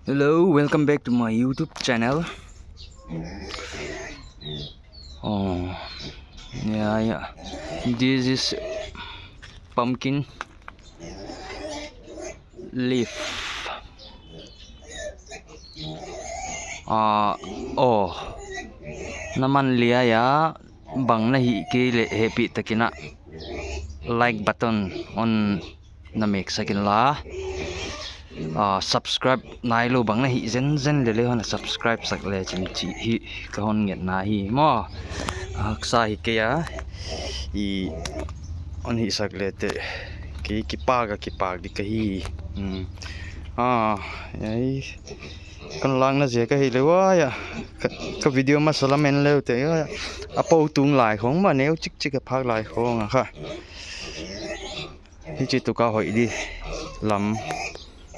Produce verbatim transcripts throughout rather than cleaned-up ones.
Hello, welcome back to my YouTube channel. Oh, yeah, yeah. This is pumpkin leaf. Ah, oh. Na man lia ya, bang na hih kei leh hehpihtakin a like button on na mek sak inla. Ah, subscribe nailou bang na hih zenzen leh leh hon subscribe sak lechin chih hi ka hon ngetna hi maw. Haksa hi kei a. I hon hih sak leh teh kei kipak a kipak di ka hi. Hmm. Ah, ei. Kon lakna ziak ahihleh huai a ka, ka video masa lam en leu teh huai a, a pou tung lai khong mah, neu chikchik a phak lai khong a kha. Hichi tuk a hoih di lam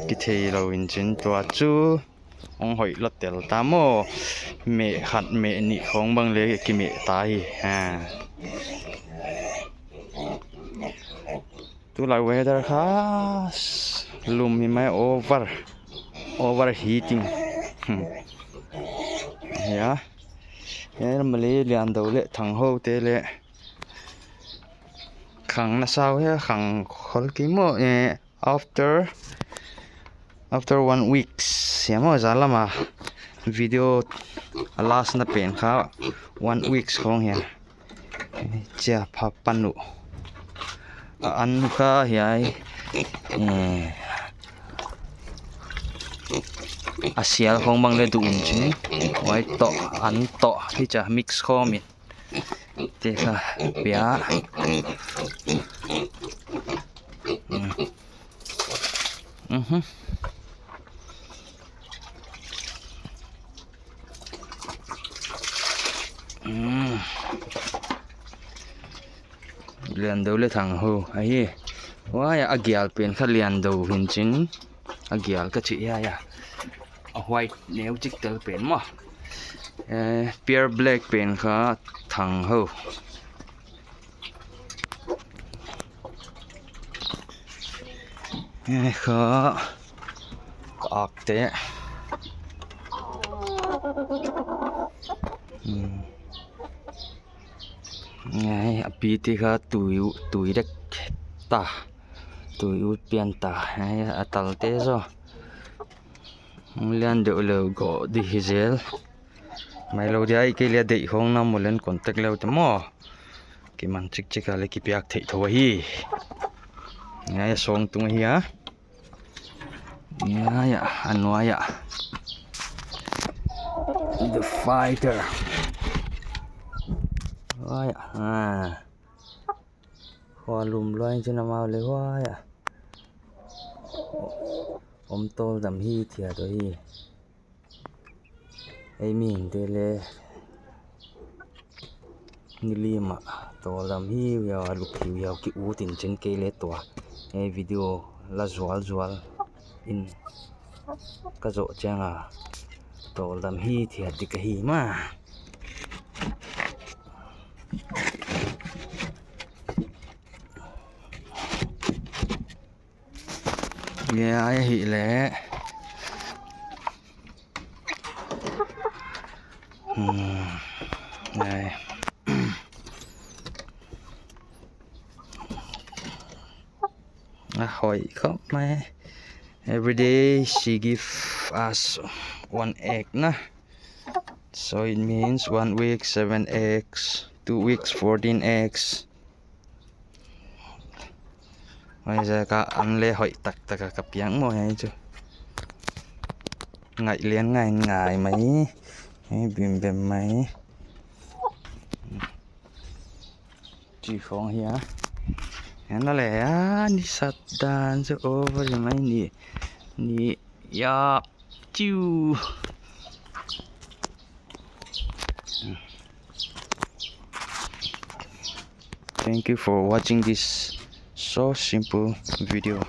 kitheilou in chin tua chu hong hoih lou tel ta maw. Meh khat meh nih khong bang leh kimeh ta hi. Ha. Tulai weather kha lum hi mai, over, overheating. Hmm. Ya. Ya, male lian dou leh thang hou te leh. Khang na sau he, khang khol kei maw, eh, after, after one weeks, ya maw, zalama video a last na pen kha one weeks khong ya. Chia pha panu. A an kha hiai. Eh. A sial khong bang leh duh in chin. Huai toh, an toh, hichia mix khawm in. Te kha pia. Mm. Mhm. Mm. Lian dou leh thang hou ahi. Huai a gial pen kha lian dou hi'n chin. A gial ka chih ya ya. A white neu chik tel pen maw. Eh, pure black pen kha thang hou. Eh, kha ak te. Hmm. Ngai, a pi te kha tui u-, tui dek ta. Tui ut pian ta. Ngai, a tal te zaw. Lian deuh lou go di hi zel. Mai lou dia i kei leh deih khong na mu leng contact leu te maw. Kiman chikchik a leh kipiak theih thou hi. Ngai, a sawng tung hi a. Ya, ya, a nuai ah. The fighter. Huai ah, ah. Khua lum luai chin amau leh huai ah. Om tawldam hi thiat uh hi. Ei mihingte leh nilim ah tawldam hi uh a, lup hi uh a, ki ut in chin kei leh tua. Ei video la zualzual in ka zoh chiang a tawldam hi thiat di ka hi mah. Ngai, ahihleh. Hmm. Ngai. A hoih khop mai. Every day she give us one egg na. So it means one week seven eggs, two weeks fourteen eggs. Huaiziak a an leh hoih taktak a ka piak maw hiai chu. Ngaih lian ngai ngai mai. Hei bim bem mai. Chi khong hi a. Hiai na leh a ni sat dan chu over mai ni. Ni ya. Chew. Thank you for watching this so simple video.